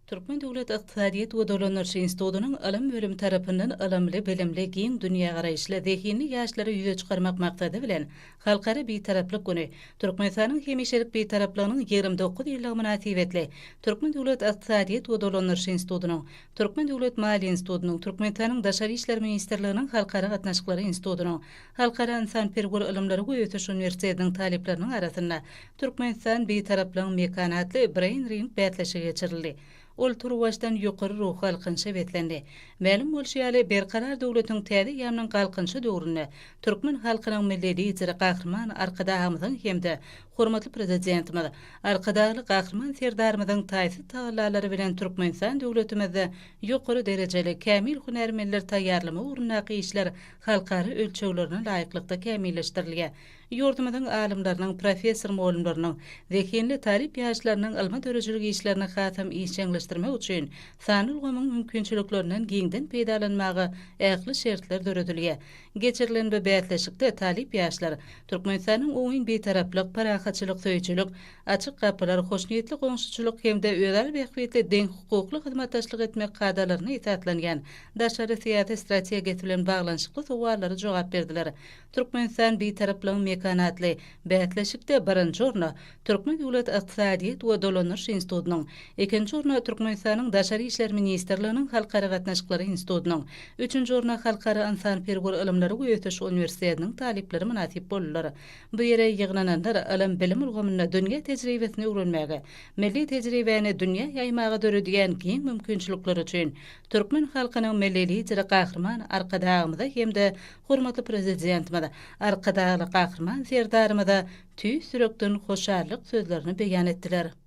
Türkmen döwlet ykdysadyýet we dolandyryş institutynyň Ylym bölümi tarapyndan ylymly, bilimli, giň dünýägaraýyşly, zehinli ýaşlary ýüze çykarmak maksady bilen, Halkara Bitaraplyk güni, Türkmenistanyň hemişelik Bitaraplygynyň 29 ýyllygy mynasybetli Türkmen döwlet ykdysadyýet we dolandyryş institutynyň, Türkmen döwlet maliýe institutynyň, Türkmenistanyň Daşary işler ministrliginiň Halkara gatnaşyklary institutynyň, Halkara ynsanperwer ylymlary we ösüş uniwersitetiniň talyplarynyň arasynda Türkmenistan, Bitaraplygyň mekany atly breýn-ring bäsleşigi geçirildi. Ol turuwbaşdan ýokary ruhy galkynyşa beslendi. Mälim bolşy ýaly, Berkarar döwletiň täze eýýamynyň Galkynyşy döwründe türkmen halkynyň Milli Lideri Gahryman Arkadagymyzyň hem-de hormatly Prezidentimiz Arkadagly Gahryman Serdarymyzyň taýsyz tagallalary bilen Türkmenistan döwletimizde ýokary derejeli, kämil hünärmenleri taýýarlamak ugrundaky işler halkara ölçeglerine laýyklykda kämilleşdirilýär. Ýurdumyzyň alymlarynyň, professor-mugallymlarynyň, zehinli talyp ýaşlarynyň ylmy-döredijilik işlerini hasam işjeňleşdirmek üçin sanly ulgamyň mümkinçiliklerinden giňden peýdalanmaga ähli şertler döredilýär. Geçirilen bu bäsleşikde talyp ýaşlar Türkmenistanyň oňyn Bitaraplyk, parahatçylyk söýüjilik, açyk gapylar, hoşniýetli goňşuçylyk hem-de özara bähbitli deňhukukly hyzmatdaşlyk etmek kadalaryna esaslanýan daşary syýasy strategiýasy bilen baglanyşykly sowallara jogap berdiler. Türkmenistan Bitaraplygyň mekany atly bäsleşikde birinji orna Türkmen döwlet ykdysadyýet we dolandyryş institutynyň, ikinji orna Türkmenistanyň Daşary işler ministrliginiň Halkara gatnaşyklary institutynyň, üçünji orna Halkara ynsanperwer ylymlary we ösüş uniwersitetiniň talyplary mynasyp boldular. Bu ýere ýygnananlar ylym-bilim ulgamynda dünýä tejribesini öwrenmäge, milli tejribäni dünýä ýaýmaga döredýän giň mümkinçilikler üçin türkmen halkynyň Milli Lideri Gahryman Arkadagymyza hem-de hormatly Prezidentimiz Arkadagly Gahryman Serdarymyza tüýs ýürekden hoşallyk sözlerini beýan etdiler.